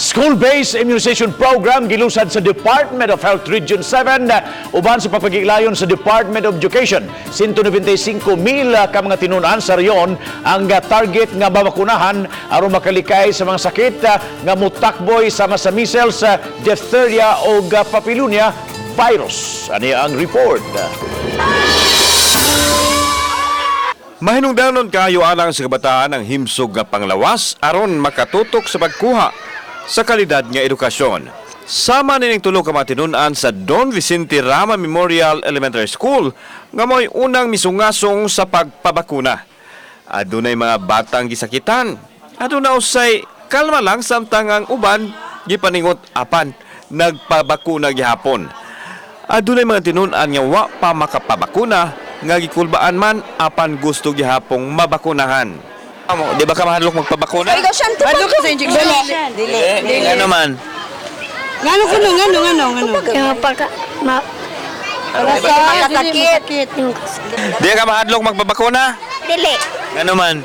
School-based immunization program gilusad sa Department of Health Region 7 uban sa pagpagilayon sa Department of Education. 195 mil ka mga tinunan sa rehiyon ang target nga mabakunahan aron makalikay sa mga sakit nga mutakboy sama sa measles, diphtheria o papillonia virus. Ani ang report. Mahinungdanon kaayo alang sa kabataan ang himsog nga panglawas aron makatutok sa pagkuha sa kalidad nga edukasyon. Sama nining tulo ka mga tinun-an sa Don Vicente Rama Memorial Elementary School nga mo'y unang misungasong sa pagpabakuna. Adunay mga batang gisakitan. Aduna usay kalma lang samtang ang uban gipaningot apan nagpabakuna gihapon. Adunay mga tinun-an nga wa pa makapabakuna nga gikulbaan man apan gusto gihapong mabakunahan. Amo, di ba ka mahadlok magpabakuna? Negosyante pa Ano ko. ka sa injection? Dili. Dili. Ano man? Ngano kuno, ngano, ngano, ngano. Yung pagka, ma, Para sa makasakit. Yung Di ka mahadlok magpabakuna? dili. Ano man?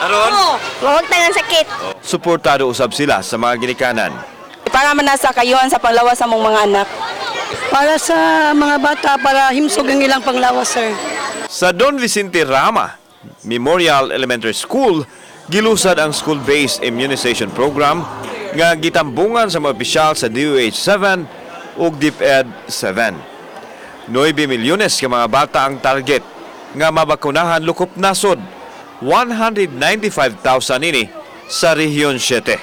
Aron? Wag tangan sakit. Suportado usab sila sa mga ginikanan. Para man nasa kayuhan sa panglawas sa mong mga anak. Para sa mga bata, para himsog ang ilang panglawas, sir. Sa Don Vicente Rama Memorial Elementary School, gilusad ang school-based immunization program nga gitambungan sa mga opisyal sa DOH 7 ug DepEd 7. 9 milyones ka mga bata ang target nga mabakunahan lukop nasod, 195,000 ini sa Rehiyon 7.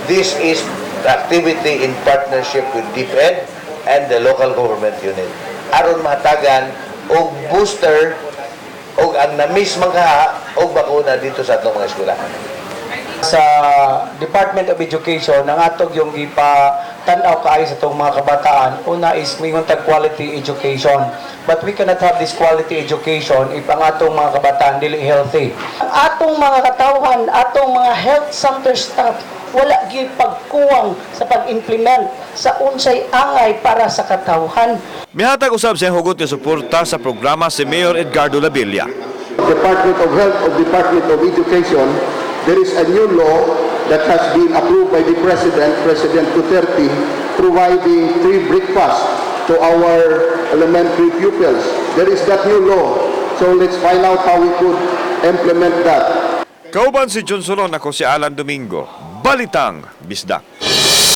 This is activity in partnership with DepEd and the local government unit. Aron mahatagan og booster og ang na-miss man kaha og bakuna dito sa atong mga eskwelahan. Sa Department of Education, ang atog yung gipa tan-aw kaayo sa atong mga kabataan, una is mingon tag quality education. But we cannot have this quality education if ang atong mga kabataan dili healthy. Ang atong mga katawhan, atong mga health center staff, wala gyud pagkuwang sa pag-implement sa unsay angay para sa katawhan. Mihatag usab sa hugot nga suporta sa programa si Mayor Edgardo Labilla. Department of Health of Department of Education, there is a new law that has been approved by the President, President Duterte, providing free breakfast to our elementary pupils. There is that new law. So let's find out how we could implement that. Kauban si John Solon, ako si Alan Domingo. Balitang Bisdak.